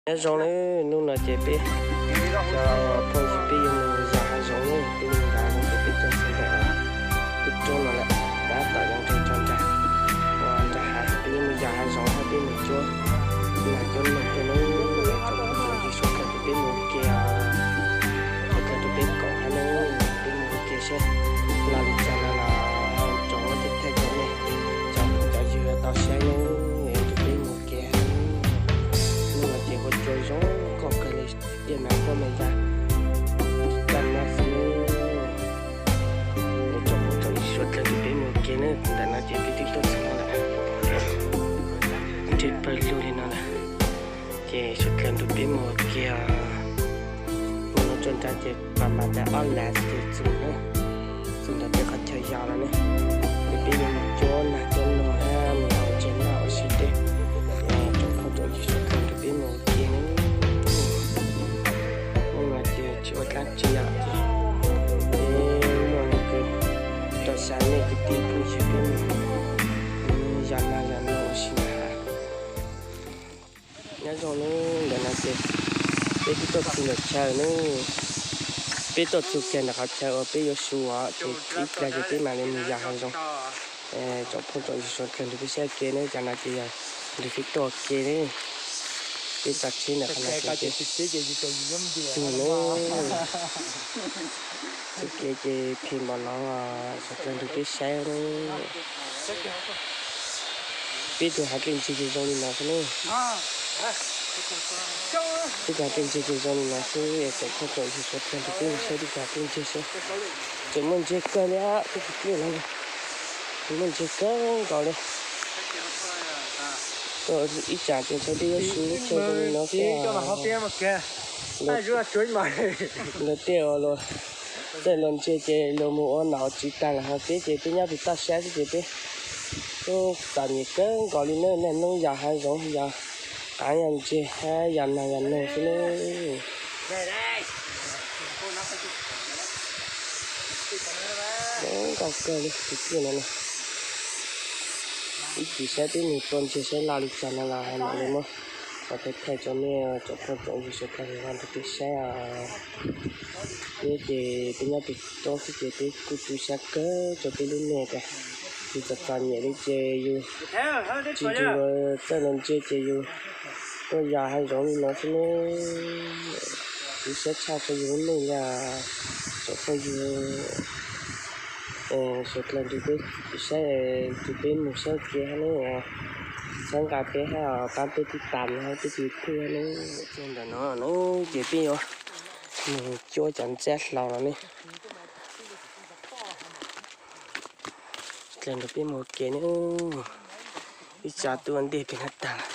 Nyob zoo nawb, hnub no ces peb cov phooj ywg peb yuav mus yos hav zoov nawb, peb yuav mus yos hav zoov ces peb tuaj txog ntawm lub roob no lawm, tab tom yuav nqis tso nrag, nrag hav, peb yuav mus yos hav zoov thiab peb mus cuab nag cuab noog thiab nawb. Tsoom phooj ywg suav dlawg rau peb mus ua ke os, suav dlawg rau peb koom hab nawb, peb mus ua ke saib laj li cas no los tsoom muab thaij thaij rau nej cov phooj cov ywg tau saib nawb, rau peb mus ua ke. Hnub no ces ua cua zoo nkauj kawg li, dej mas quaj mas ya caj no xwb. Tsoom phooj tsoom ywg suav dlawg rau peb mus ua ke nawb, ntawm no ces peb twb tuaj txog no lawm, ntshe pawg lug li no lawm. Ces suav dlawg nrog peb mus ua ke os. Mus no tso nrag ces pas mas tas ob las ces txog na, txog ntawm peb qhov chaw yos no ne. Ces peb yuav mus cuab nag cuab noog hab mus haus ntses noj ua si deb. Tsoom phooj tsoom ywg suav dlawg nrog peb mus ua ke ne. Hnub no ces tsis ua dlaab tsi os, ces peb muaj lub kws rau xya nej kwv tij phooj ywg peb mus yos nag yos noog ua si na. Nyob zoo nawb, ntawm no ces peb twb tuaj txug ntawm chaw nawb. Peb tuaj txug kiag ntawm qhov chaw uas peb yuav su os, ces ib plag ces peb mam li mus yos hav zoov. Tsoom phooj tsoom ywg suav dlawg nrog peb saib ua ke nawb, cov no ces yog nrog peb tuaj ua ke ne. Peb tso tsheb ntawm qhov no ces peb mus nawb. Txoj kev ces phem npaum no, suav dlawg nrog peb saib nawb. Peb tug hav dlej ntseg ces zoo li no xwb nawb. Peb tug hav dlej ntseg ces zoo li no xwb, tsoom phooj tsoom ywg suav dlawg nrog peb mus saib peb tug hav dlej ntseg saib. Tseem muaj ntseg kawg li, peb tug dlej no tseem muaj ntseg kawg nkaus li. Ib tsam ces ntshe peb yuav su lub chaw zoo li no xwb. Luag tej uas luag txawj luag ntse ces luag mus ua nom ua tswv tag lawm, ho peb ces peb nyob pem toj siab xwb ces peb txom nyem kawg nkaus li nawb, niaj hnub yos hav zoov yos qaav yos ntseg hab yos nag yos noog xwb nawb. Zoo nkauj kawg li tus dlej no na. Ib chim saib peb mus tua ntseg saib laj li cas no los mam li muab thaij thaij rau nej tsoom phooj tsoom ywg suav dlawg nrog peb saib os. Peb ces peb nyob pem roob xwb ces peb kuj tu siab kawg rau peb lub neej tias yus txom txom nyem li ces yus tsis nrug luag txawj luag ntse ces yus tuaj yos hav zoov li no xwb nawb. Tu siab tshaj rau yus lub neej li os tsoom phooj ywg suav dlawg nrog peb saib, nrog peb mus saib ua ke hab nawb. Txhawb nqa peb hab os, pab peb tib tas hab peb tus YouTube hab nawb. Ntawm no na ces peb yuav mus cuab cov ntsab hlau no ne. Dlawg nrog peb mus ua ke nawb. Ib tsam tuaj ua ntej pem no tag lawm.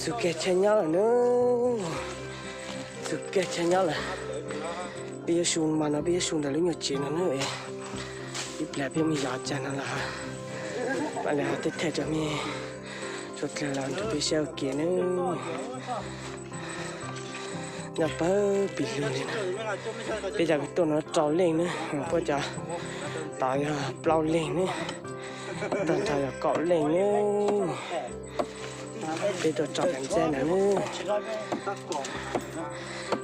Txug kiag chaw nyob lawm nawb. Txug kiag chaw nyob lawm. Peb yuav su mas no peb yuav su ntawm lub nyuag tsev no nawb. Ib plag peb mus yos cag no los mam li ho thaij thaij rau mej suav dlawg los nrog peb saib ua ke nawb. Nyob pawg pim lug li na. Peb cov tuaj no rau leej nawb, puab cov tod yog plaub leej nawb. Tag nrho yog kaum leej nawb. Peb tuaj tso kas ntxab ntawd nawb.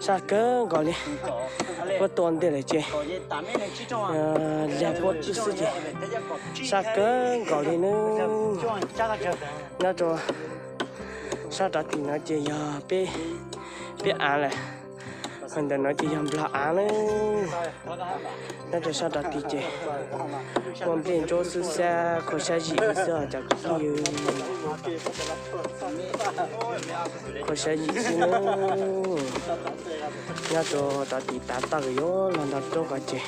Sab kawg nkaus li. Puab tua ntej lawm ces lag puab xwb ces sab kawg nkaus li nawb. Nyob rau sab rov tim no ces yog peb, peb av lawm. Ho ntawm no ces yog nplog av nawb. Nyob rau sab rov tid ces muaj nplej ntsuab xwb xwb, kho siab zim xwb os cov kwv tij. Kho siab zim xwb nawb. Nyob rau rov tid tav toj kws yuav los nto roob ko ces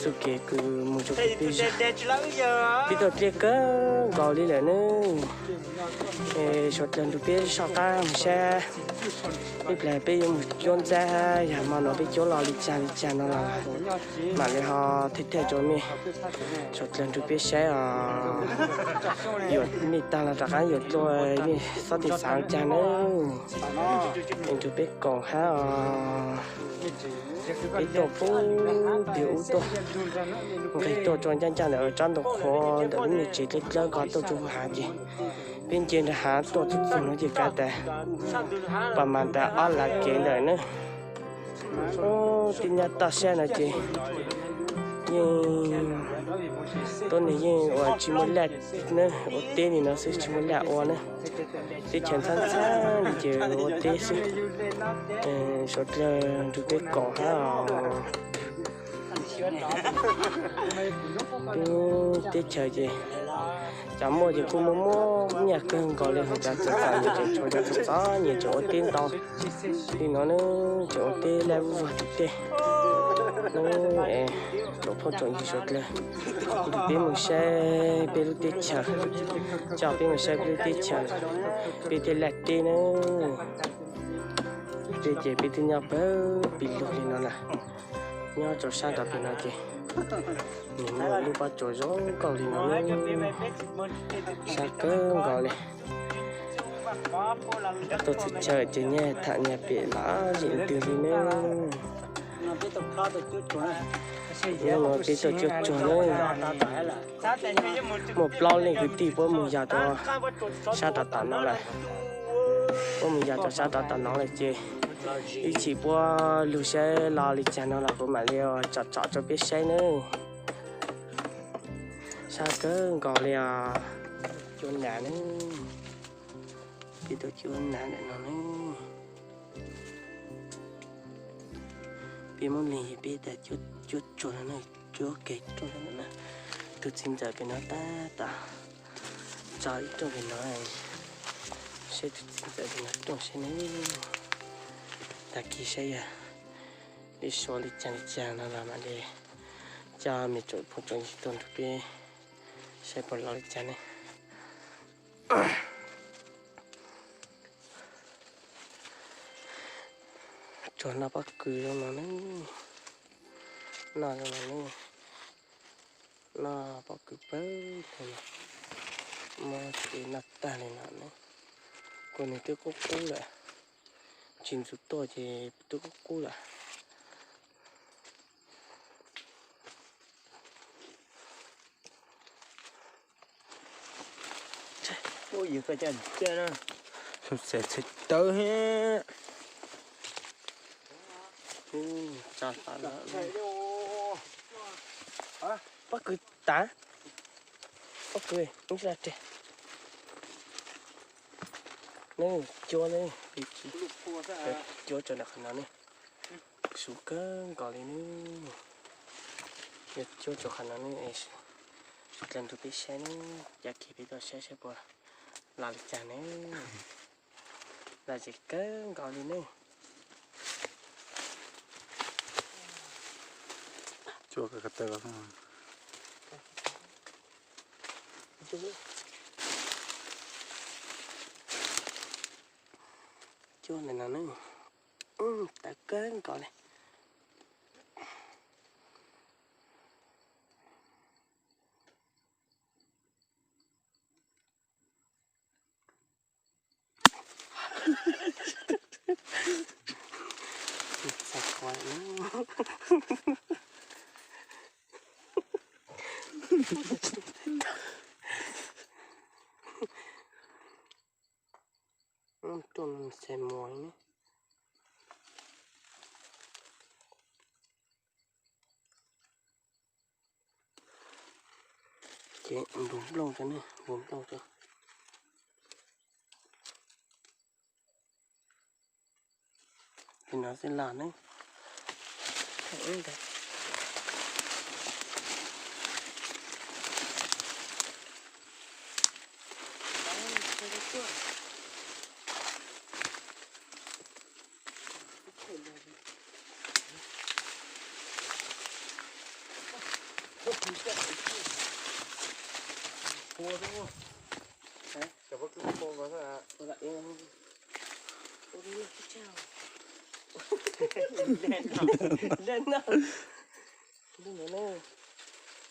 txuj kev kws mus rau peb zos, peb tuaj dleb kawg nkaus li lawm nawb. Suav dlawg nrug peb soj qab mus saib ib plag peb yuav mus cuab ntxab, yog hmo no peb cuab los li cas li cas no los mam li ho thaij thaij rau mej suav dlawg nrug peb saib os. Yuav mej tag los rov qab yuav dlua, mej xob tig xaav caag nawb. Nrug peb koom hab os. Peb tuaj pub peg ub tuaj, nqeg tuaj rua ncaj ncaj ntawm tsob ntoo qhuav ntawm lub niag tsev dlawb dlawb ko tuaj rua haav ces peb nce nrag haav tuaj txug txug nuav ces kav tas pas mas tas ob lav kev ntawm nawb. Tib nyab toj sab no ces yeej tuab neeg yeej ua tsis muaj laj nawb, ua teb li no xwb tsis muaj laj ua nawb. Teb chaws ntxhab ntxhab li ces ua teb xwb. Suav dlawg nrug peb koom hab os. Teb chaws ces cov muaj ces kuj muaj muaj nyaj kawg nkaus li, ho cov txom txom nyem ces tshuav cov txom txom nyem tseem ua teb ntau li no nawb, tseem ua teb laj vuj vag tim tej. Tsoom phooj tsoom ywg suav dlawg, nrug peb mus saib peb lub teb chaws, coj peb mus saib peb lub teb chaws, peb tej laj teb nawb. Peb ces peb twb nyob pawg pis lug li no lawm, nyob rau sab nraud pem no ces nws muaj lub pob tsuas zoo nkauj li no, sab kawg nkaus li. Tuaj txhua chaw ces nyaj tham nyaj pem los zim ntws li nawb. Hnub no peb tuaj cuab tsuag nawb. Muaj plaub leej kwv tij puab mus yos rau sab rov tom no lawm. Puab mus yos rau sab rov tom no lawm ces ib chim puab lug saib lo li cas no los kuv mam li tsom tsom rau peb saib nawb. Sab kawg nkaus li os. Cuab nas nawb. Peb tuaj cuab nas ntawm no nawb. Peb Moob Leeg peb tas cuab tsuag no na, cuab kev roj no na. Tus txiv ntxawm pem no tab tom tso ib rooj pem no, saib tus txiv ntxawm pem no rooj saib ne. Tag kis saib yog peb suav li cas li cas no los mam li coj mej tsoom phooj tsoom ywg tuaj nrug peb saib puas lo li cas ne. Tsuag noj pob kws zoo no ne, noj zoo no ne, noj pob kws pawg li no, muab ces noj tag li no ne. Kuas nws twb qub qub lawm, tsis ntxuav tuaj ces twb qub qub lawm. Xav txhais tawv hab. Pob kws tav, pob kws ib la reg. Neb cuab ne, cuab rau nram qhov no ne. Sub kawg nkaus li ne. Yog cuab rau qhov no ne, sawv daws nrug peb saib ne, cav kis peb tuaj saib saib puas lo li cas ne. Lom zem kawg nkaus li ne. Cuab ntawm no ne, tawv kawg nkaus li. Tuaj xes muas ne. Ces npus nplooj tso ne, npus nplooj tso. Li no xwb las ne.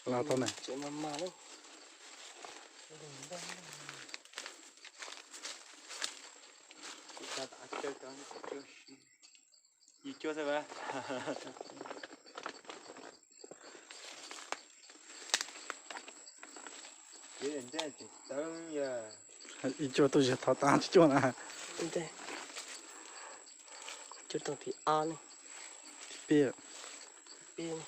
Los tau na. Yus cuab xwb. Ib cuab tuaj tsis thov tag cuab na. Cuab rooj thib ob ne. Thib peb. Thib peb.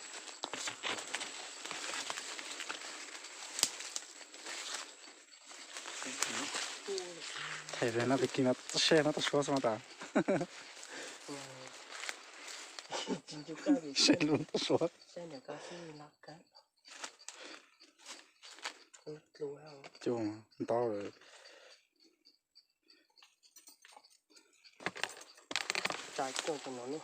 Thaij no pem kis no seb no tau suab xwb mas tas. Seb lub tau suab. Coj ntau lawm. Tsa coj tus no ne.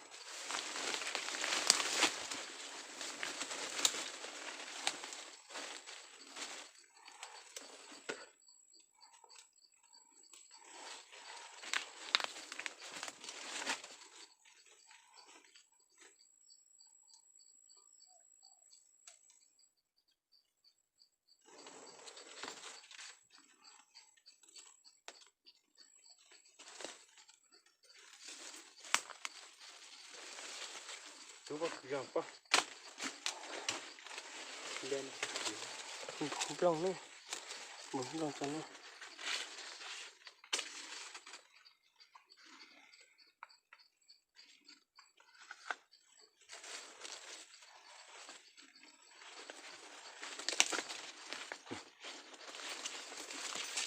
Nplooj ne, nplooj tso ne.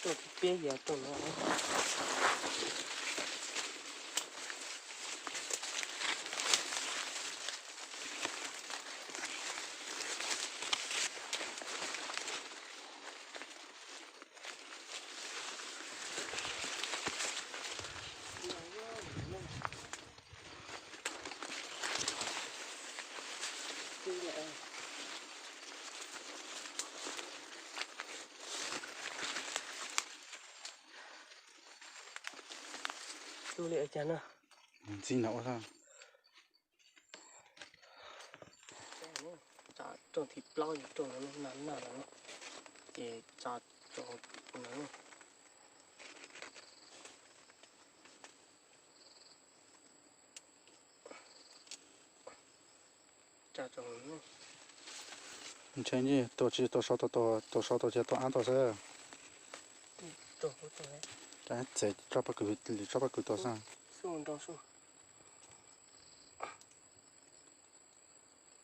Rooj thib peb yog rooj no. Tu li cas no? Ntxim no ua tso. Tso rooj thib plaub, rooj no na, no na, ces tso rooj no. Ntshe tus tsis tau sau tau, tus sau tau ces tau ab tau xwb. Txev tso pob kws, lwm tso pob kws tau xwb.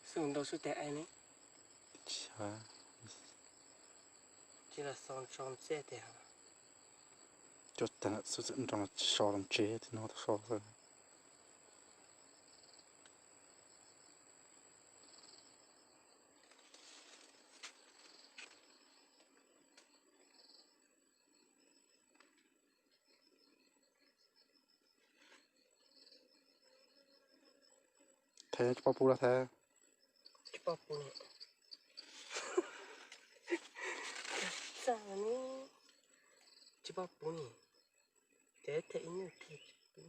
Xwb nrau xwb tes ai ne. Tsis los xo ntso ntxiaj tias. Cov tag lawm xwb txawm nrau los tsis so los tsev tias no tau so xwb. Thaij tsis pom puv los thaij. Tsis pom puv ne. Txaj ne. Tsis pom puv ne. Ces thaij ib nyuag kiag tsis pom.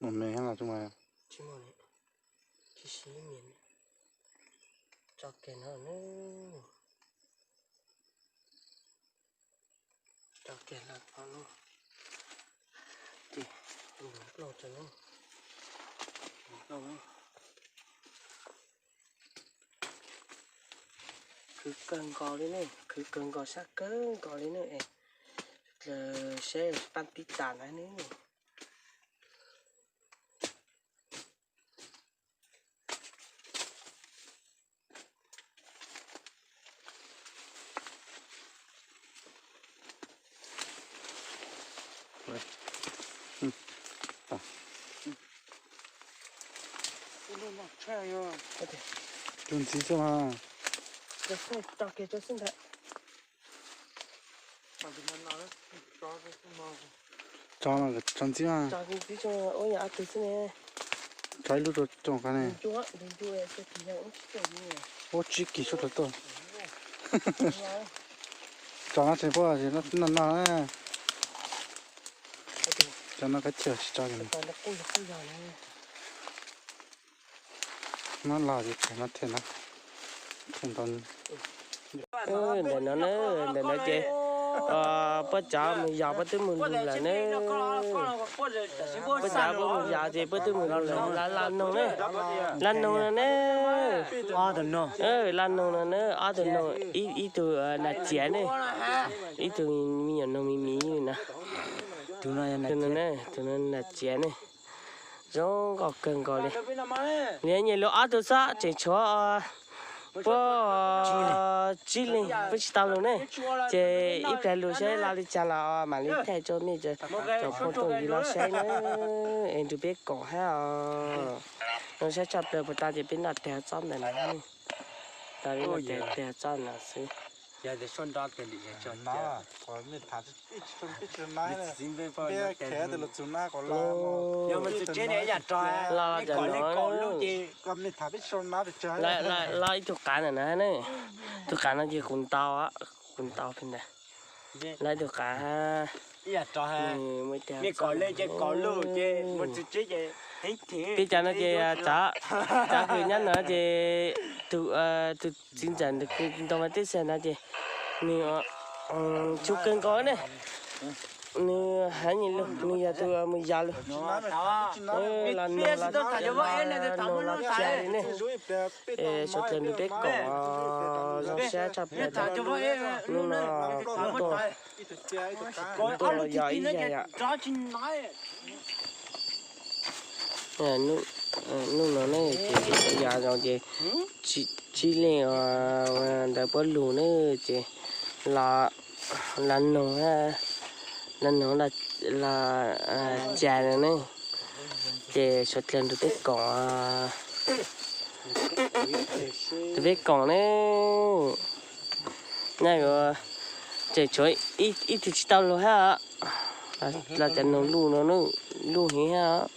Mus me los tsis muaj. Tsis muaj ne. Tsis siv mias ne. Tso kiag no ne. Tso kiag no no. Ces nplooj tso ne. Nplooj ne. Khwv kawg nkaus li ne, khwv kawg nkaus, sab kawg nkaus li ne. Saib paj tib tas na ne. Tsuag ntxiv xwb mas. Tso, tso ntxiv mas. Tso ib lub rau tsoom qab ne. Ua tsib kis suab rau tuaj. Tso no tseem puab noj noj na. Cov no kav tsij tsis tso. No los ces tseg no thiaj na. Ntawm no na, ntawm no ces puab tsav mus yos puab twb mus lug lawm na. Puab tsav puab mus yos ces puab twb mus lug lawm, laj noog na. Laj noog no na. Laj noog no na, ob tug noog, ib tug nas txiav ne, ib tug me nyuam noog me miv na. Tus no nas txiav ne. Zoo nkauj kawg nkaus li. Nyias lug ob tug xwb, tseem tshuav puab tsib leeg puab tsis tau lug ne. Ces ib pliag lug saib los li cas los mam li thaij rau mej cov phooj cov ywg los saib na. Es nrug peb koom hab os. Zoo sab tshaj plaws puas tas ces peb noj tag txob ntawm no. Tag peb noj tag txob no xwb. Los cov no, los ib tug qav ntawm no ne. Tug qav no ces kuv ntau, kuv ntau pem ntawd. Los ib tug qav. Peb cov no ces tsav, tsav kws nyob no ces tus txiv ntxawm ntawd kws ntoo mas teb xag no ces nws tsuag kawg nkaus ne. Nws hab nyias lug, nws yog tus mus yos lug. Los noog los, los noog los tsav li ne. Es suav dlawg nrug peb koom, zoo sab tshaj plaws. Hnub no kuv tuaj, kuv tuaj los yos ib zag yom. Hnub no ne ces yos zoo ces tsib leej ntawd puab lug ne ces los noog, los noog los tsav no ne. Ces suav dlawg nrug peb koom, nrug peb koom ne. Nyob yuav tseem tshuav ib tug tsis tau lug hab, los cov noog luj no, luj heev hab.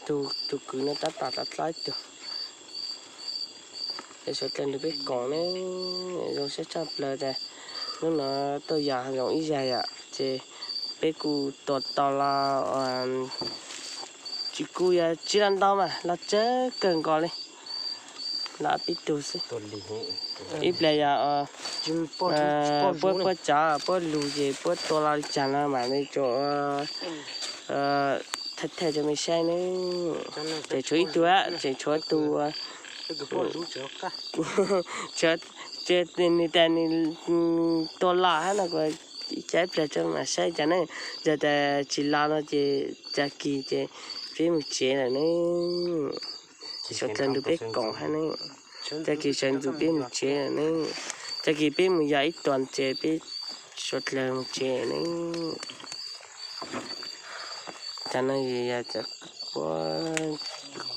Tus kwv no tab tom dlaib ib tug. Es suav dlawg nrug peb koom ne, zoo siab tshaj plaws tas hnub no tuaj yos zoo ib zag yom, ces peb kuj tua tau los tsis kuj yog tsis los ntau mas los tsawg kawg nkaus li, los peb tug xwb. Ib pliag yog puab, puab tsav puab lug ces puab tua los li cas no mam li tso thaij thaij rau mej saib ne. Tseem tshuav ib tug, tseem tshuav tus, nws tas nws tua los hab no kuv caij ib pliag tso mam saib cas ne. Yog tas tsis los no ces tag kis ces peb mus tsev lawm ne. Suav dlawg nrug peb koom hab ne. Tag kis sawv ntxuv peb mus tsev lawm ne. Tag kis peb mus yos ib tuam ces peb suav dlawg mus tsev ne. Cas no yog kuv,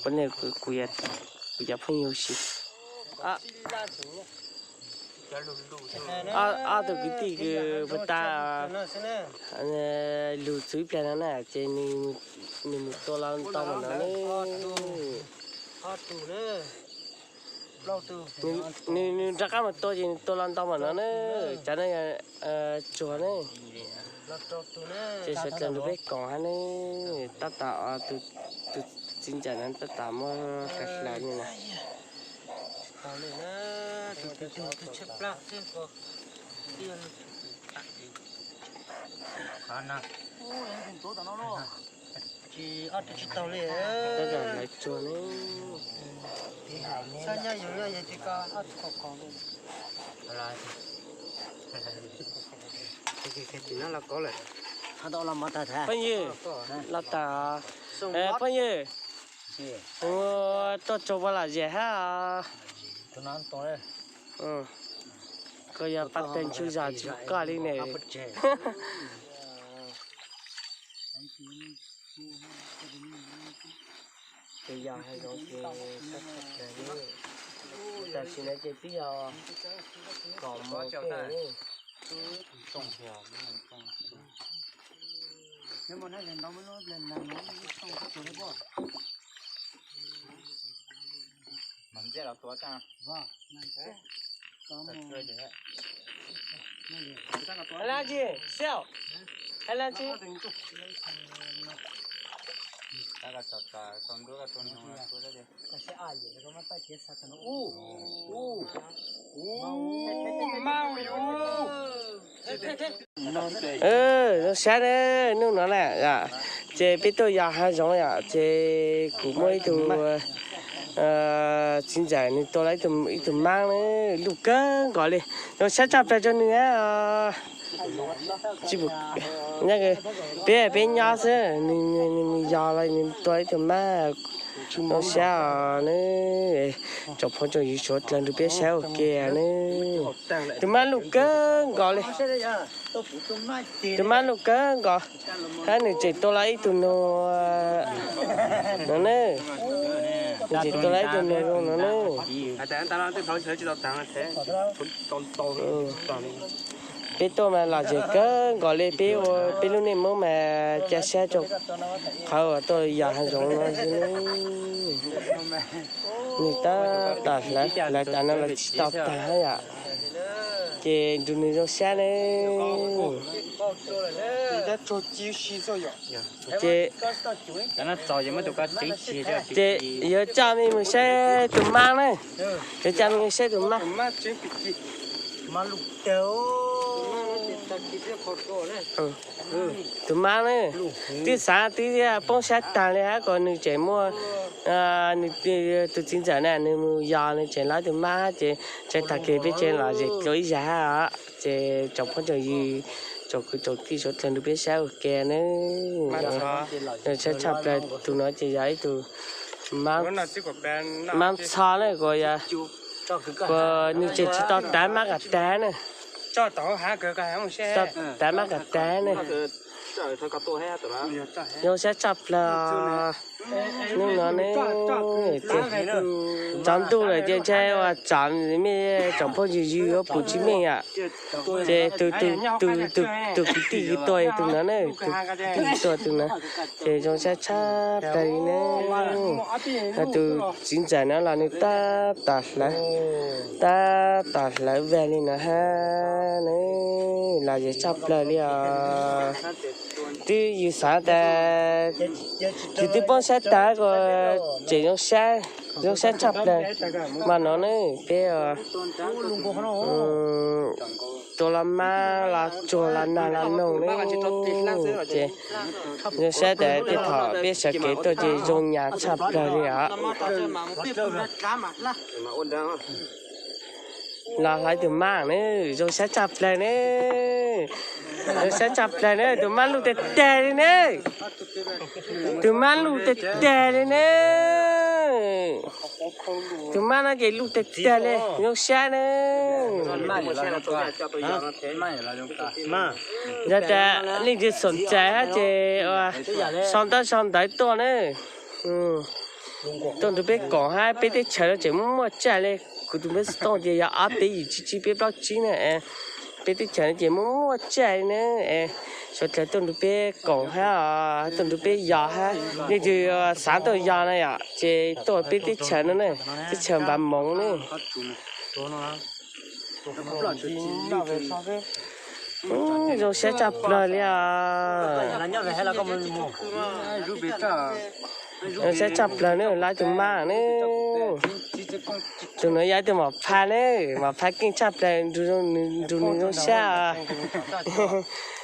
kuv, kuv cov phooj ywg si. Ob tug kwv tij kws puag ta lug txug ib pliag no na ces nws mus tua los tau mas no ne. Nws, nws rov qab mus tua ces nws tua los ntau mas no na. Cov no yog tsuag ne. Ces suav dlawg nrug peb koom hab ne. Tab tom tus txiv ntxawm no tab tom muab hlawv hlawv li na. Tsis ob tug tsis tau li. Tab tom lawv tsuag ne. Xab nyob yus nyob yus ti ko ob tug ko ko li. Phooj ywg, los tag. Phooj ywg, ua tuaj tsaug ua lam zem hab. Koj yog pab teg ntsuj zog tsis koj li ne. Ces yog hais zoo ces sab tshaj plaws li. Tam sim no ces twb yog kaum moos tej. Hais lus tsi, Siaus? Hais lus tsi? Zoo sab na, hnub no na, ces peb tuaj yos hav zoov yom, ces kuv muaj ib tug txiv ntxawm nws tua lawm ib tug maab na, luj kawg nkaus li. Zoo sab tshaj plaws rau nws. Peb peb nyob xwb, nws mus yos los nws tua ib tug maab. Zoo sab os na, tsoom phooj tsoom ywg suav dlawg nrug peb saib ua ke na. Tus maab luj kawg nkaus li. Tus maab luj kawg nkaus, hab nws tseem tua lawm ib tug nug no ne. Nws tseem tua lawm ib tug nug zoo no ne. Peb tuaj mas lom zem kawg nkaus li, peb ua peb lub neej Moob mas ca sab rua qhov uas tuaj yos hav zoov no xwb. Nws tab tom hlawv, hlawv tas no los tsis tau tag hab yom. Ces nrug nws zoo sab ne. Ces, ces yuav coj mej mus saib tus maab na. Yuav coj mej mus saib tus maab. Tus maab na, twb xaav twb poob sab taag le hab, kuas nws tseem muaj, nws tus txiv ntxawm na nws mus yos nws tseem lawv tus maab, ces tseem taag kis peb tseem lom zem dlua ib zag hab os. Ces tsoom phooj tsoom ywg, tsoom kwv tsoom tij suav dlawg nrug peb saib ua ke na. Zoo sab tshaj plaws, tus no ces yog ib tug maab txho na, kuas nws tseem tsis tau tav maab qas tag na. Tau tav maab qas tag na. Zoo sab tshaj plaws. Hnub no ne, ces tsaus ntuj lawm ces ntshai uas tsam mej tsoom phooj ywg ywg yuav pum tsis meej yom. Ces tus, tus, tus kwv tij kws tua tus no na, tus kwv tij kws tua tus no, ces zoo sab tshaj plaws li na. Tus txiv ntxawm no los nws tab tom hlawv, tab tom hlawv vag li no hab na, lom zem tshaj plaws li os. Twb yus xaav tas yus twb poob sab taag kuas tseem zoo sab, zoo sab tshaj plaws. Mas no ne peb tua los maab los tsuag los nag los noog ne, ces zoo sab tas tej thaum peb sawv kev tuaj ces zoo nyam tshaj plaws li os. Los hlawv tus maab ne, zoo sab tshaj plaws ne. Zoo sab tshaj plaws ne, tus maab luj tag tag li ne. Tus maab luj tag tag li ne. Tus maab no ces luj tag tag li, zoo sab ne. Yog tas leej twg xoom txais hab ces sau ntaub sau ntawv tuaj na. Tuaj nrug peb koom hab, peb teb chaws no tseem muaj muaj tsaij li. Kuv tus npawb xov tooj ces yog ob peb yim tsib tsib peb plaub tsib na. Peb teb chaws no ces muaj muaj tsaij li na. Suav dlawg tuaj nrug peb koom hab, tuaj nrug peb yos hab. Leej twg xaav tuaj yos na yom, ces tuaj peb teb chaws no na, teb chaws Npav Moov ne. Zoo sab tshaj plawg li os. Zoo sab tshaj plawg ne, lawv tus mab ne. Tus no yog ib tug mom pha ne, mom pha keej tshaj plawg, nrug nws zoo sab.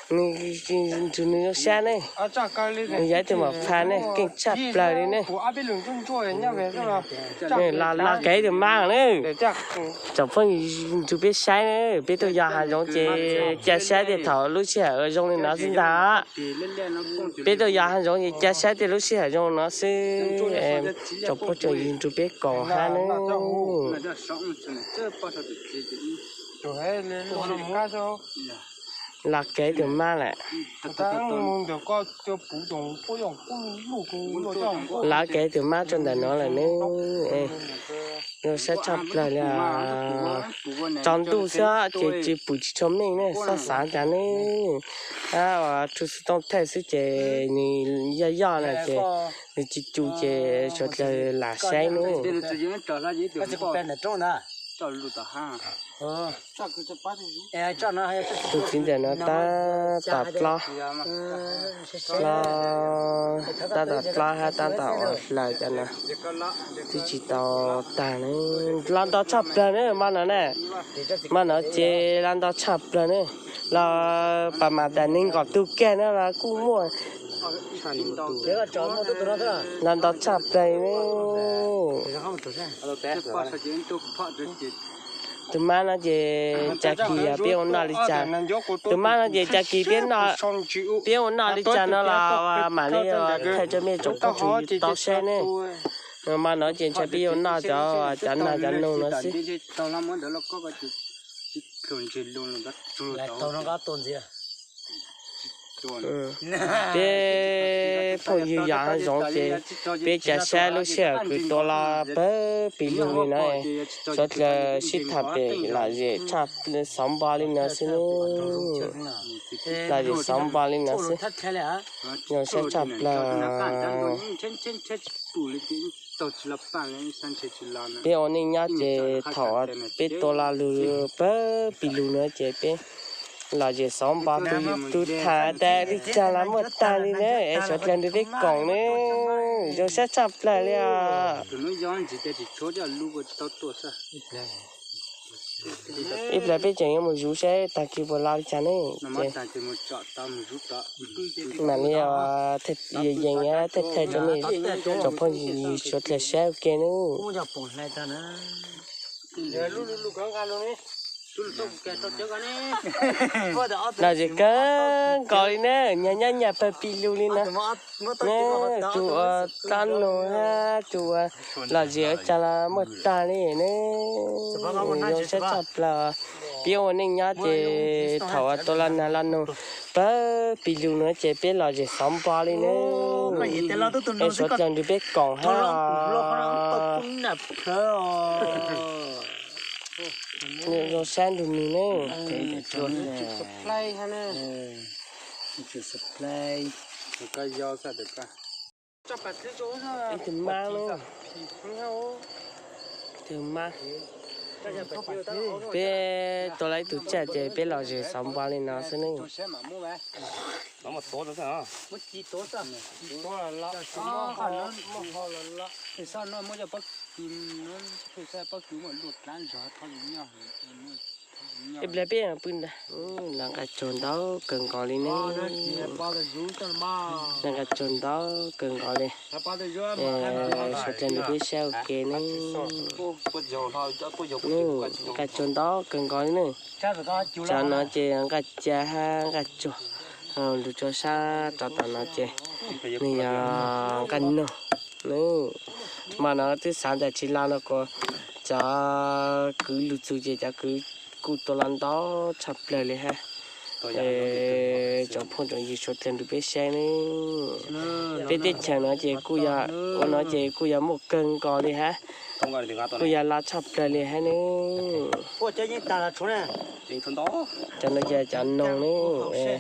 Nws, nws zoo sab ne, nws yog ib tug mom phaj ne, keej tshaj plaws li ne. Los kev tus mab ne, tsoom phooj ywg nrug peb saib ne, peb tuaj yos hav zoov ces ca saib tias thaum lub sij hawm zoo li no xwb ntag. Peb tuaj yos hav zoov ces ca saib tias lub sij hawm zoo no xwb. Tsoom phooj tsoom ywg nrug peb koom hab ne. Los kev tus mab lawm. Los kev tus mab rau ntawm no lawm ne. Zoo sab tshaj plaws li. Tsaus ntuj xwb ces tsis pum tsis tshua meej ne, xob xav cas ne. Rhu xov tooj thaij xwb ces nws yoj yoj na ces nws tsis cu ces suav dlawg lam saib ne. Tus txiv ntawm no tab tom dlob, dlob, tab tom dlob hab tab tom ua hlaws cov no twb tsis tau tag ne. Los nto tshaj plawg ne, mo no ne, mo no ces los nto tshaj plawg ne. Los pas mam tas nees nkaum tug kiag no los kuj muaj. Los nto tshaj plawg ne. Tus mab no ces cas kis peb ua noj li cas? Tus mab no ces cas kis peb ua noj li cas no los mam li thaij rau mej tsoom phooj tsoom ywg tau saib ne. Mo no ces ntshai peb yuav noj cov, cov nag cov noog no xwb. Peb phooj ywg yos hav zoov ces peb ca saib lub sij hawm kws tua los pawg pis lug li no, suav dlawg sib tham pem lom zem tshaj xauv npo li no xwb ne. Lom zem xauv npo li no xwb. Zoo sab tshaj plawg. Peb ua neej nyob ces thaum peb tua los lug pawg pis lug no ces peb lom zem xauv npo, tus tham tas li cas los muaj tag li na, es suav dlawg nrug peb koom ne. Zoo sab tshaj plawg li os. Ib plag peb tseem yuav mus zuv saib tag kis puas los li cas ne. Mam li yees yees thaij thaij rau mej tsoom phooj ywg suav dlawg saib ua ke ne. Lom zem kawg nkaus li na, nyag nyob nyag pawg pis lug li no. Tus ua dlaab nug hab tus ua lom zem ua cas los muaj tag li ne. Zoo sab tshaj plawg. Peb ua neej nyob ces thaum tua los nag los nug pawg pis lug no ces peb lom zem xauv npo li ne. Es suav dlawg nrug peb koom hab. Zoo sab nrug nws ne. Ib tug mab, ib tug mab. Peb tua lawm ib tug tsaj ces peb lom zem xauv npo li no xwb ne. Ib plag peb pw ntag. Lawv nqa tsuag ntau kawg nkaus li ne. Lawv nqa tsuag ntau kawg nkaus li. Suav dlawg nrug peb saib ua ke ne. Nqa tsuag ntau kawg nkaus li ne. Cov no ces nqa ca hab nqa tsuag. Lug rua sab rov tom no ces nws yog nqa noog. Mo no twb xaav tas tsis lug no kuas cov kwv lug txug ces cov kwv kuj tua los ntau tshaj plawg li hab. Tsoom phooj tsoom ywg suav dlawg nrug peb saib ne. Peb teb chaws no ces kuj yog, ua no ces kuj yog muaj kawg nkaus li hab. Kuj yog lug tshaj plawg li hab ne. Cov no ces cov noog ne.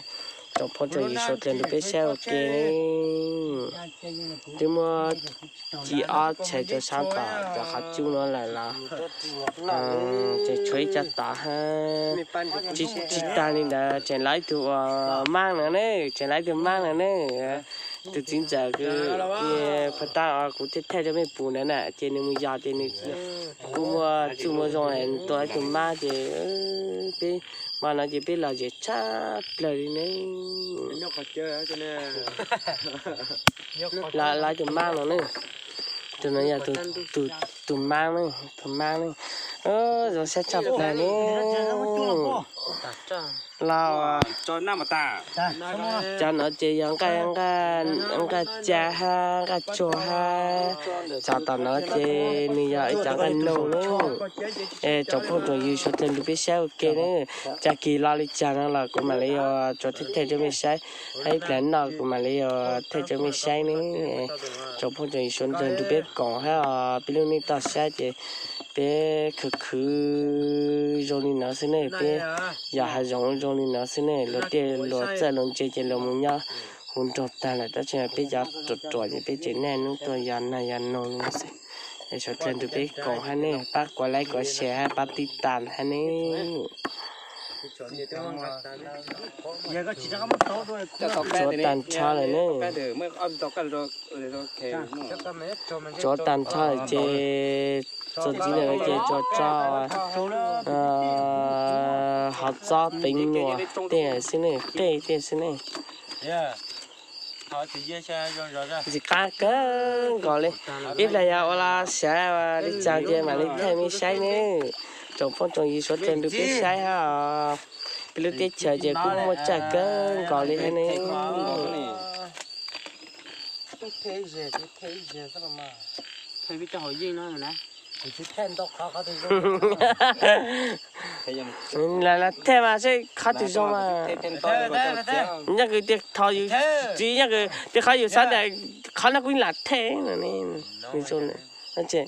Tsoom phooj tsoom ywg suav dlawg nrug peb saib ua ke ne. Twb muab ci ob tshais rua sab tom cov qhov cub no lawm los tseem tshuav ib co tod hab. Tsis tag li ntawd tseem lawv ib tug uas maab no ne, tseem lawv ib tug maab no ne. Tus txiv ntxawm kws pag tab kuv thiaj thaij rau mej pum ntawd na, ces nws mus yos ces nws kuj muaj txuj muaj zoo, nws tua ib tug maab ces peb Mas no ces peb los zem tshaj plaws li ne. Los lawv tus mab no ne, tus no yog tus mab ne, tus mab ne, zoo siab tshaj plaws ne. Los cov no ces yog nqaij ca hab nqaij tsuag hab, cov tom no ces nws yog ib cov nqaij noog ne. Tsoom phooj tsoom ywg suav dlawg nrug peb saib ua ke ne, tag kis los li cas no los kuv mam li yuav tsuas thaij thaij rua mej saib, hab ib plag noj kuv mam li yuav thaij rua mej saib ne. Tsoom phooj tsoom ywg suav dlawg nrug peb koom hab os, peb lub neej toj sab ces peb khwv khwv zoo li no xwb ne, peb yos hav zoov zoo li no xwb ne, luag tej luag txawj luag ntse ces luag mus nyob huv nroog tag lawm, tab sis peb cov ruam ruam ces peb tseem niaj hnub tuaj yos nag yos noog li no xwb. Es suav dlawg nrug peb koom hab ne, pab kuav like kuav share hab pab tib tas hab ne. Tsuav tag nrho lawm ne. Tsuav tag nrho lawm ces txuas ntxiv lawm ces tsuas tso hov txob peev nyuas tej xwb ne, qej tej xwb ne. Ntxim qab kawg nkaus li. Ib plag yog ua los sav li cas ces mam li thaij mej saib ne. Tsoom phooj tsoom ywg suav dlawg nrug peb saib hab os. Peb lub teb chaws ces kuj muaj tsaj kawg nkaus li hab ne. Los thaij mas seb qhov twg zoo mas. Nyob kws tias thov yus txiv, nyob kws tias qhov yus xav tas qhov no kuv lam thaij no ne. Nws zoo na. Ntawm no ces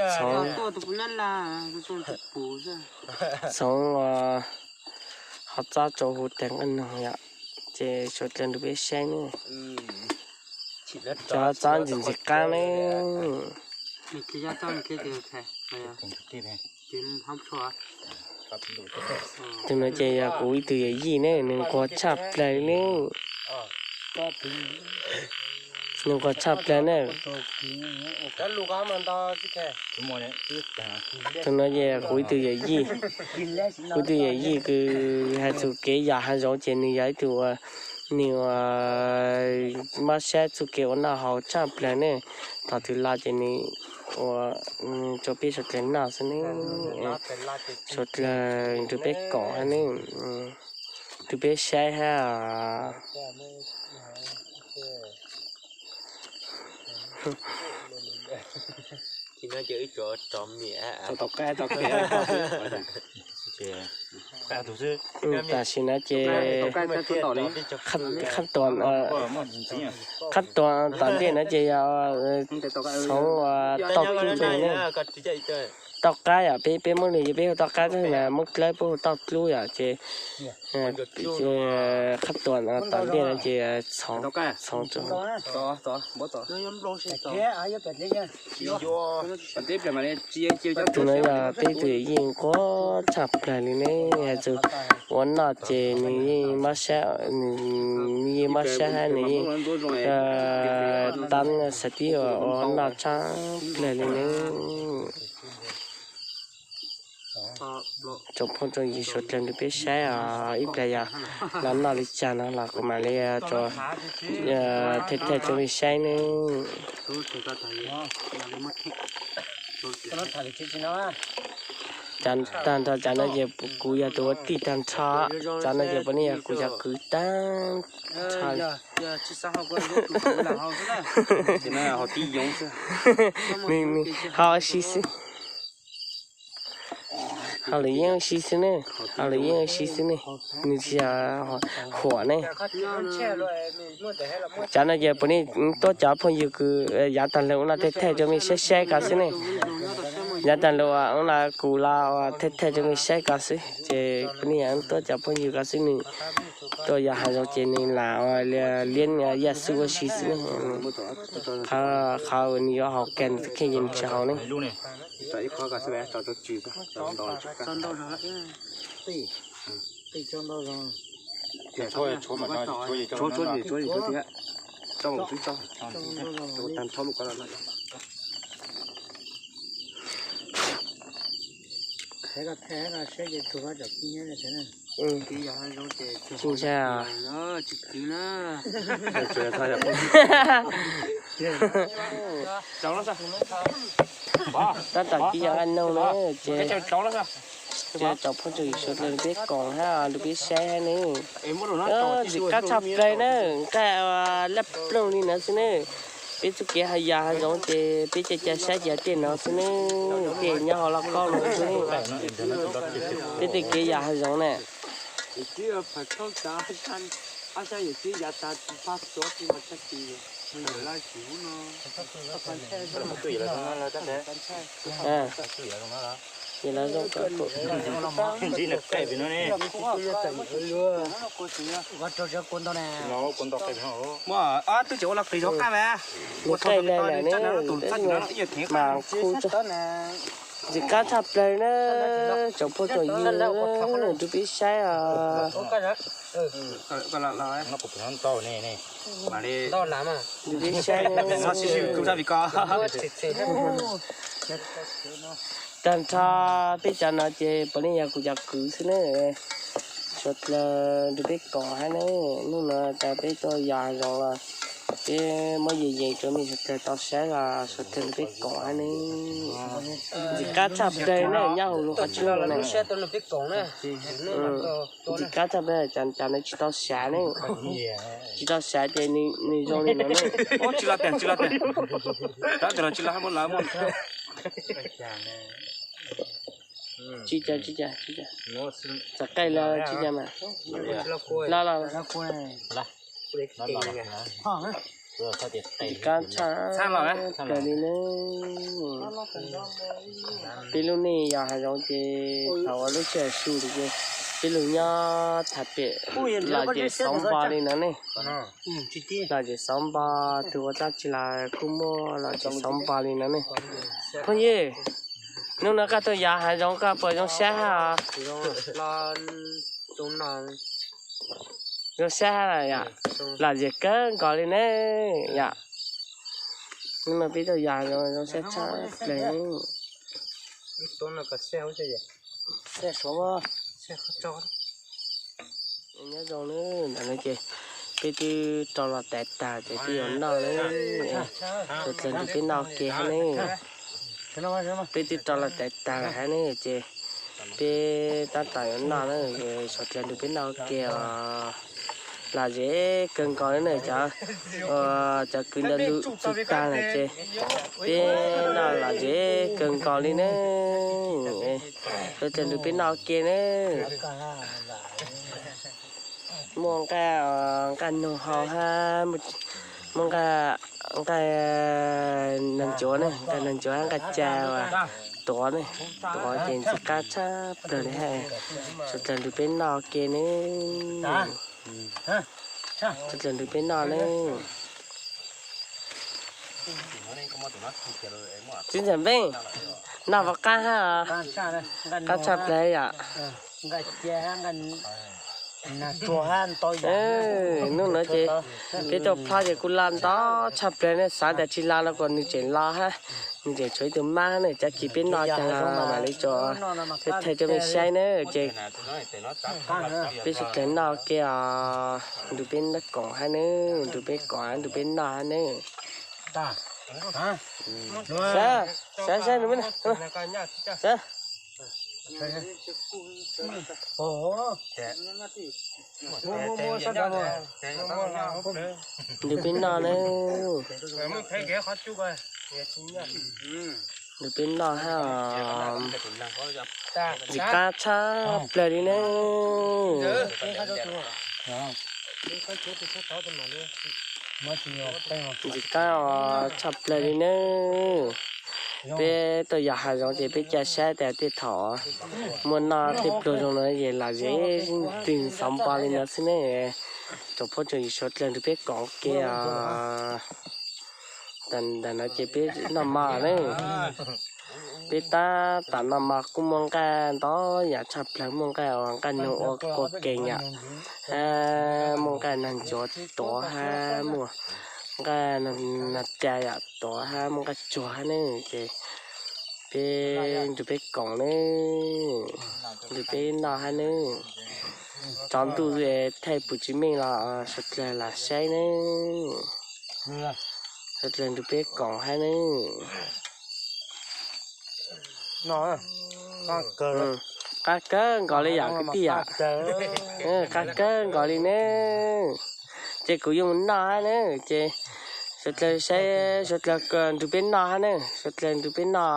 txhoov, txhoov hov txob rau huv tag nqaij noog yom, ces suav dlawg nrug peb saib ne. Cov txob ntxim ntxim qab ne. Tus no ces yog kuv ib tug yawm yij ne, nws nquag tshaj plawg ne. Nws nquag tshaj plawg ne. Tus no ces kuv ib tug yawm yij, kuv ib tug yawm yij kws has txug kev yos hav zoov ces nws yog ib tug uas nws ua mob sab txuj kev ua noj haus tshaj plawg ne. Thaum twg los ces nws ua rau peb suav dlawg noj xwb ne. Suav dlawg nrug peb koom hab ne, nrug peb saib hab. Tam sim no ces qhab tuas, qhab tuas tom ntej no ces yog txhoov tauj dlub ne. Tauj qab yom, peb, peb Moob Lis ces peb hu tauj qab, tab sis mas Moob Dlawb peb hu tauj dlub yom, ces qhab tuas tom ntej no ces txhoov, txhoov. Tus no yog peb ib tug yawm yij nquag tshaj plawg li ne, has txug ua noj ces nws yeej mob sab, nws yeej mob sab hab nws yeej tab xav tib ua noj tshaj plawg li ne. Tsoom phooj tsoom ywg suav dlawg nrug peb saib os, ib plag yog los noj li cas no los kuv mam li thaij thaij rau mej saib ne. Tag nrho cov no ces kuv yog tus ua tij tag nrho, cov no ces puav leej yog kuv cov kwv tag nrho. Nws ho ua si xwb. Ho lwm yeej ua si xwb ne, ho lwm yeej ua si xwb ne, nws tsis yog huam ne. Cov no ces puav leej tuab cov phooj ywg kws yav tag lug ua no thaij thaij rau mej saib saib ko xwb ne. Yav tag lug ua no kuv los thaij thaij rau mej saib ko xwb, ces puav leej tuab cov phooj ywg ko xwb, nws tuaj yos hav zoov ces nws lam liab yaj xub ua si xwb ne. Qhov nws yuav haus kag nws tus kheej ces nws tsis haus ne. Tshuab, tshuab, tshuab, tshuab, tshuab, tso, tso, tso, tag nrho mus ko. Tsis ntshai. Tab tom kib yos nqaij noog na ces tsoom phooj tsoom ywg sawv daws peb koom hab rau peb saib hab ne. Ntxim qab tshaj plaws na, nqaij laj ploog li no xwb ne. Peb txoj kev hav yas hav zoov ces peb caij caij saib ces tej no xwb ne, tej nyob hauv lauj kaub no xwb. Peb tej kev yas hav zoov na. Ces lawv zoo kawg. Nws qaij lawm na, mas khu. Ntxim qab tshaj plaws na, tsoom phooj tsoom ywg, rau peb saib os. Rau peb saib. Tag nrho peb cov no ces puav leej yog kuv cov kwv xwb na. Suav dlawg nrog peb koom hab ne. Hnub no tas peb tuaj yos hav zoov los peb muab yees yees rau nej suav dlawg tau saib los suav dlawg nrog peb koom hab ne. Ntxim qab tshaj plaws na, nyob hauv lub qhov tsua no. Ntxim qab tshaj plaws, cas nws tsis tau sav ne. Tsis tau sav ces nws zoo li no ne. Tsis los tiag, tsis los tiag. Tab tias los tsis los hab muab lawv muab. Tsis cas, tsis cas, tsis cas. Txav qaij los tsis cas mas. Los los. Ntxim qab tshaj plaws li ne. Peb lub neej yos hav zoov ces thaum ua lub sij hawm su ces peb lug nyob tham pem lom zem xauv npo li no ne. Lom zem xauv npo, tug ua dab tsi los kuj muaj lom zem xauv npo li no ne. Phooj ywg, hnub no koj tuaj yos hav zoov koj puas zoo sab hab os? Zoo sab hab los yom? Lom zem kawg nkaus li ne yom. Hnub no peb tuaj yos hav zoov zoo sab tshaj plaws ne. Nyob zoo na, ntawm no ces peb twb rau los tais tag ces twb yuav noj na. Suav dlawg nrog peb noj ua ke hab ne. Peb twb rau los tais tag lawm hab ne ces peb tab tom yuav noj na. Suav dlawg nrog peb noj ua ke os. Lom zem kawg nkaus li na, cov kwv ntawd lug txug tag lawm ces peb noj lom zem kawg nkaus li na. Suav dlawg nrog peb noj ua ke na. Muaj nqaij, nqaij noog hau hab, muaj nqaij noog ncuav ne, nqaij noog ncuav hab nqaij ca uas tuav ne, tuav ces ntxim qab tshaj plaws li hab. Suav dlawg nrog peb noj ua ke ne. Suav dlawg nrog peb noj ne. Txiv ntxawm Npeej, noj puas qab hab? Qab tshaj plaws yom. Hnub no ces peb tuaj plob ces kuj loj nto tshaj plaws ne, xav tas tsis loj no kuas nws tseem loj hab. Nws tseem tshuav ib tug mab ne, tab sis peb noj tag los mam li tso thiab thaij rau mej saib na. Ces peb sawv dlawg noj ua ke os, nrog peb noj koom hab ne, nrog peb koom hab nrog peb noj hab ne. Saib, saib, saib, saib. Nrog peb noj na. Nrog peb noj hab os. Ntxim qab tshaj plaws li ne. Ntxim qab os, tshaj plaws li ne. Peb tuaj yos hav zoov ces peb ca saib tas tej thaum muaj noj tej pluag zoo no ces lom zem ntws xauv npo li no xwb ne. Tsoom phooj tsoom ywg sawv dlawg nrog peb koom ua ke os. Ntawm no ces peb noj mov ne. Peb tab tom no mas kuj muaj nqaij ntau yam tshaj plaws, muaj nqaij uas nqaij noog ua kua kees yom, hab muaj nqaij nag ncuav tuav hab muaj nqaij nag ca yom tuav hab muaj nqaij tsuag hab nawb. Ces peb nrug peb koom nawb, nrug peb noj hab nawb. Tsaus ntuj thaij puas tsis meej los suav dlawg lam saib nawb, suav dlawg nrug peb koom hab nawb. Qab kawg nkaus li yom kwv tij yom, qab kawg nkaus li nawb. Ces kuv yuav mus noj hab nawb, ces suav dlawg saib, suav dlawg nrug peb noj hab nawb, suav dlawg nrug peb noj.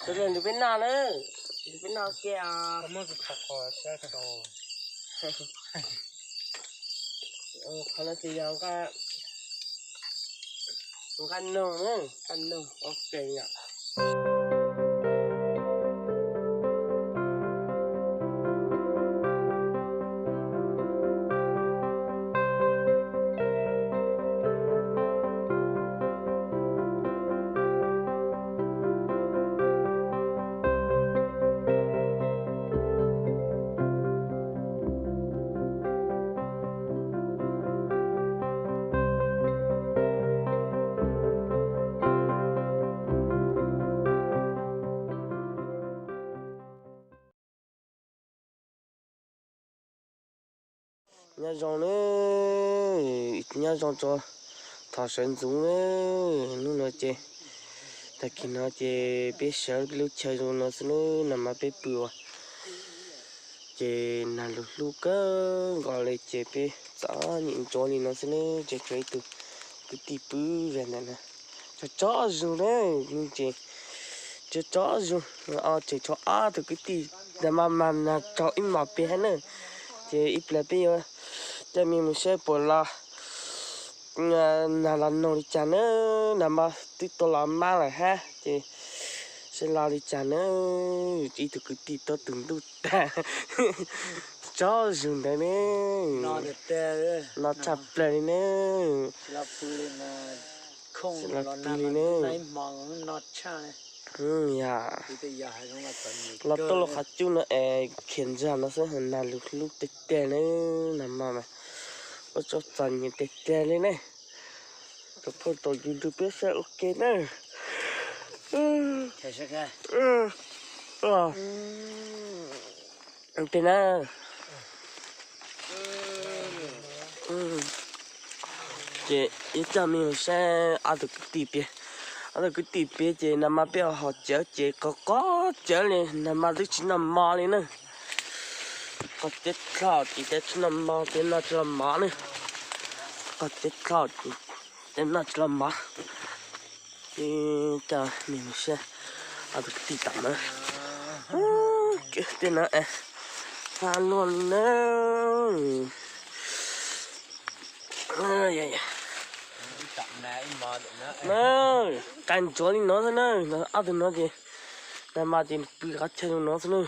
Suav dlawg nrug peb noj nawb, nrug peb noj kiag. Qhov no ces yog nqaij noog, nqaaj noog ua kees yom. Nyob zoo nawb, nyob zoo rua thaum sawv ntxuv nawb. Hnub no ces, tag kis no ces peb sawv lub chaw zoo no xwb nawb, nag hmo peb pw ua ces nag lug hlub kawg nkaus li ces peb txom nyem ntsuav li no xwb nawb, ces tshuav ib tug kwv tij pw ve ntawm no. Tso tsob zug nawb, ces tso tsob zug, tseem tshuav ob tug kwv tij, nag hmo mas nag raug ib hmos peg hab nawb, ces ib plag peb yuav coj mej mus saib puas los nag los noog li cas nawb, nag hmo twb tuaj los mab lawm hab, ces saib los li cas nawb. Ib tug kwv tij tuab tug ntuj tag, tsob zug ntawd nawb, no tshaj plawg li nawb. Los pw li nawb. Yog los tuaj lub qhov cub no es khiav ntsag no xwb, nag lug hlub teg teg nawb, nag hmo mas ua tsaug txom nyem teg teg li nawb. Rau phooj rau ywg nrug peb saib ua ke nawb. Peg na. Ces ib coj mej mus saib ob tug kwv tij pem, ob tug kwv tij pem ces nag hmo peb ua hauv cawv ces qos qos cawv li, nag hmo twb tsis noj mov li nawb. Qos cawv dlhau ces tsis noj mov, ces noj tsis los mov nawb. Qos cawv dlhau ces noj tsis los mov. Ces coj mej mus saib ob tug kwv tij tom no. Tej no hab luaj li nawb. Qab ntsuav li no xwb nawb, ob tug no ces nag hmo ces pw qhov chaw zoo no xwb nawb,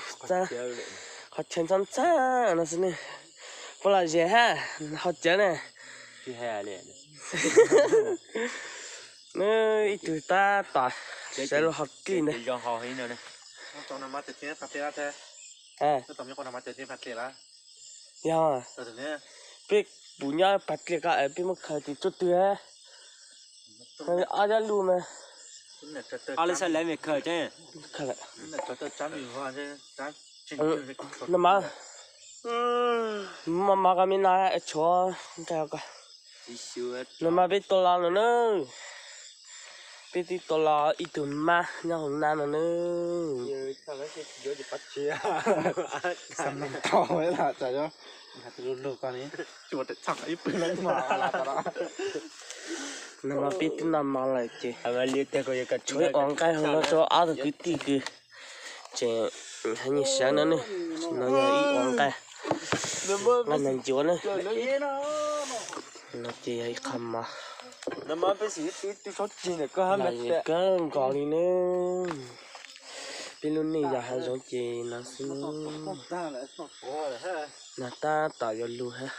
qhov chaw ntxhab ntxhab no xwb nawb. Puab los ze hab hauv cawv na. Ib tug tab tom sawv lug hauv kij ntawd. Yog, peb pum nyob pas dliag ko es peb muab khaws tim tsuaj twg hab. Ob cov lug mas. Nag hmo, mov mov ko me no tshuav nqaij ko. Nag hmo peb tua los no nawb. Peb twb tua los ib tug mab nyob hauv nab no nawb. Nag hmo peb twb noj mov lawm ces tshuav ib ua nqaij hauv no rau ob tug kwv tij kws tseem hab nyiag sawv no nawb. No yog ib ua nqaij, nqaij nag ncuav nawb. No ces yog ib qho mov lom zem kawg nkaus li nawb. Peb lub neej yog hav zoov ces no xwb na. Nag tab tom yuav lug hab.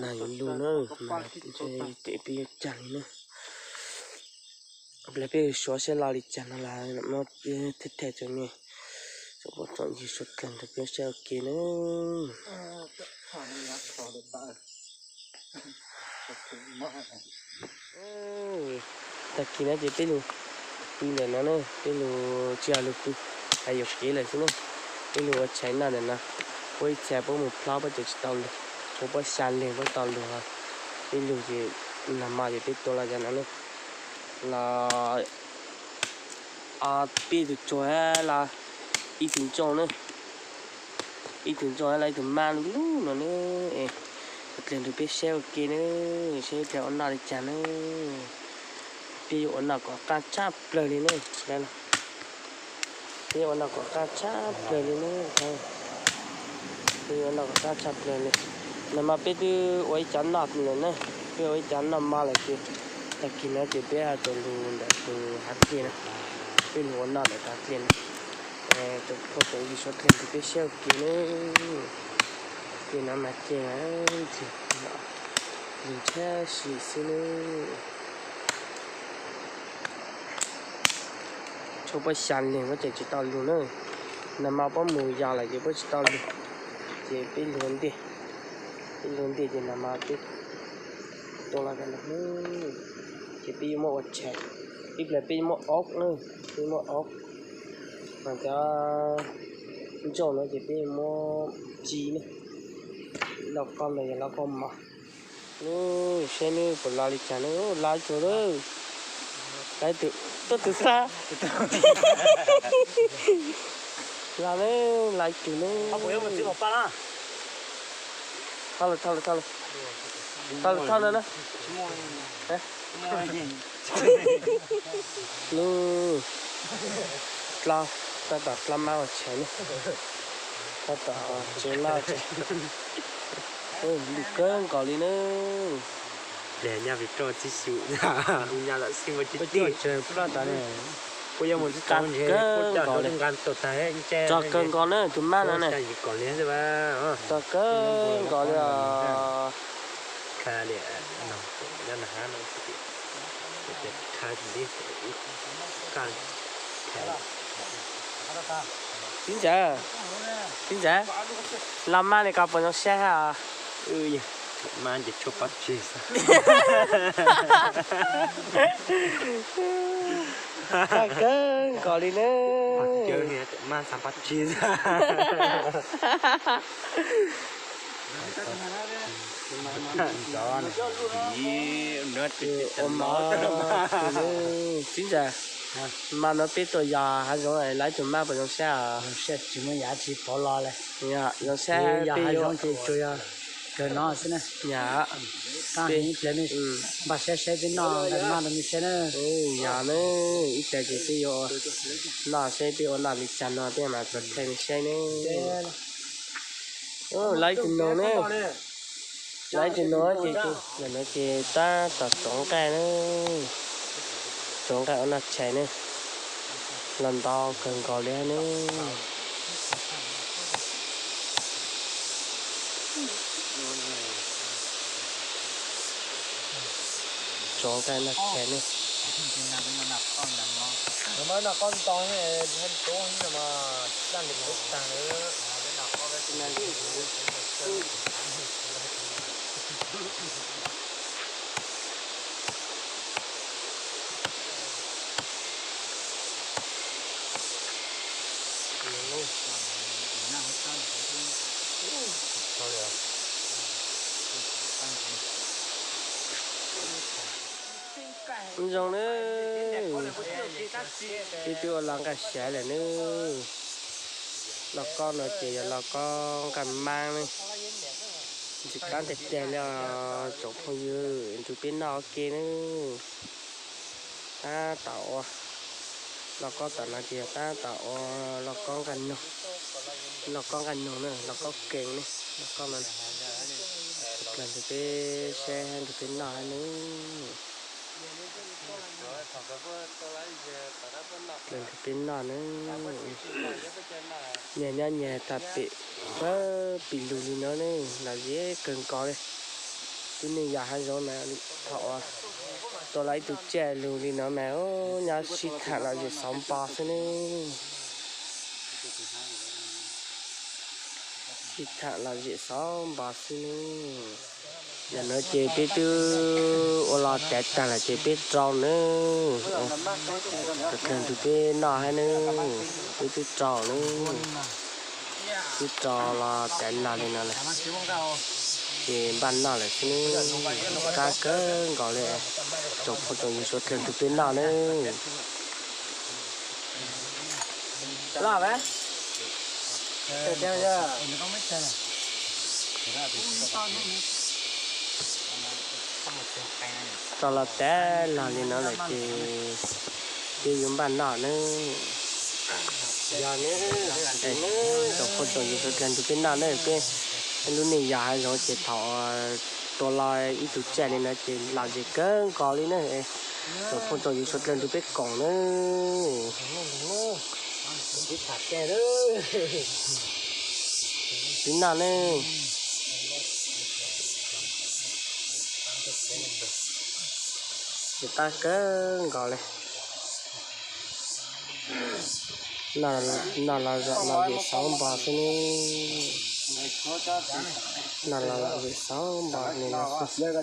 Nag yuav lug na, mas ntshe peb yuav caag li na. Ib pliag peb suav saib lo li cas no las, no peb thiaj thaij rua mej tsoom phooj tsoom ywg suav dlawg nrug peb saib ua ke na. Tag kis no ces peb lug pw ntawm no na, peb lug tsi yog lug pw, has yuam kev lawm xwb na. Peb lug ua tshais noj ntawm no, puab ib txhia puab mus plhob puab tseem tsi tau lug, tshuav puab xya leeg puab tau lug. Peb lug ces nag hmo ces peb tua los cov no na, los peb tug tsuag los ib tug ntsooj na, ib tug ntsooj los ib tug mab lug lug no na. Suav dlawg nrug peb saib ua ke na, saib peb ua noj li cas na. Peb yuav ua noj kom qaab tshaj plawg li na. Peb yuav ua noj kom qaab tshaj plawg li na. Peb yuav ua noj kom qaab tshaj plawg li. Nag hmo peb twb ua ib cov noj lawm na, peb ua ib cov noj mov lawm ces tag kis no ces peb tau lug ntawm tus hav dlej na, peb lug ua noj ntawm tus hav dlej na. Tsoom phooj tsoom ywg suav dlawg nrug peb saib ua ke na. Ces no mas ces ntxhw lug tshab si xwb na. Tshuav puab xya leeg puab tseem tsi tau lug na. Nag hmo puab mus yos lawm ces puab tsi tau lug, ces peb lug ntej, peb lug ntej ces nag hmo peb tua los cov no na. Ces peb yuav muab ua tshais, ib pliag peb yuav muab ob na, peb muab ob, mas cov ntsooj no ces peb yuav muab tsi na. Lauj kaub ntawd yog lauj kaub mos. Nub saib nub puas loj li cas na, loj cuag lawm. Lawv tus, tuaj tus xab. Loj na, loj cuag na. Thauj lawm, thauj lawm, thauj lawm. Thauj lawm, thauj lawm na. Nub, dlab, tab tom dlab mab ua tshais ne. Tab tom tsev loj tshais. Lwj kawg nkaus li na. Pliag nyob pem roj txib xyum, ua nyab lam xij ua tib tib. Puas yuav mus txog ntshe puas coj rau nqa tau tag ntshe. Rog kawg nkaus na tus mab no na. Rog kawg nkaus li os. Txiv ntxawm, txiv ntxawm, los mab li ko puas zoo saib hab? Mab ces tshuav pob tseg xwb. Tag kawg nkaus li na. Mab xav pob tseg xwb. Txiv ntxawm, mas no peb tuaj yos hav zoov lawv tus mab puas zoo saib? Zoo saib, tsis muaj yam tsis pov los li. Zoo saib, yos hav zoov ces tsuas yog kawg no xwb na. Yog, ib pliag npaj saib saib peb noj nqaij mab rau nej saib na. Yog na, ib pliag ces peb yuav noj saib peb ua noj li cas no peb mam txav thaij nej saib ne. Lawv ib tug noog na, lawv ib tug noog ces, ntawm no ces tab tom tsoov nqaij na, tsoov nqaij ua noj tshais na, los ntau kawg nkaus li na. Tsoov nqaij noj tshais ne. Zoo na, peb twb ua los nqaij xyaiv lawm na. Los kob no ces yog los kob nqaij mab ne. Ntxim qab tiag tiag li os tsoom phooj ywg, nrug peb noj ua ke na. Tab tom ua los kob tom no ces yog tab tom ua los kob nqaij noog, los kob nqaij noog na, los kob kees ne, los kob no. Ib pliag nrug peb saib nrug peb noj hab nawb. Dlawg nrug peb noj na. Nyias nyob nyias tag pem, pab pim lug li no ne, lom zem kawg nkaus li. Lub neej yam hav zoov mas thaum tua los ib tug tsiaj lug li no mas nyob sib tham lom zem xauv npo xwb ne. Sib tham lom zem xauv npo xwb ne. Yam no ces peb twb ua los tev tag lawm ces peb rau nawb. Dlawg nrug peb noj hab nawb, peb twb rau nawb. Twb rau los tev nag li no lawm. Ces npaj noj lawm xwb nawb. Qab kawg nkaus li. Tsoom phooj tsoom ywg suav dlawg nrug peb noj nawb. Rau los tev nag li no lawm ces peb yuav npaj noj nawb. Tsoom phooj tsoom ywg suav dlawg nrug peb noj nawb, peb lub neej yog hav zoov ces thaum tua los ib tug tsiaj li no ces lom zem kawg nkaus li na. Tsoom phooj tsoom ywg suav dlawg nrug peb koom nawb. Peb noj nawb. Ces qab kawg nkaus li. Noj los lom zem xauv npo xwb nawb. Noj los lom zem xauv npo li no xwb.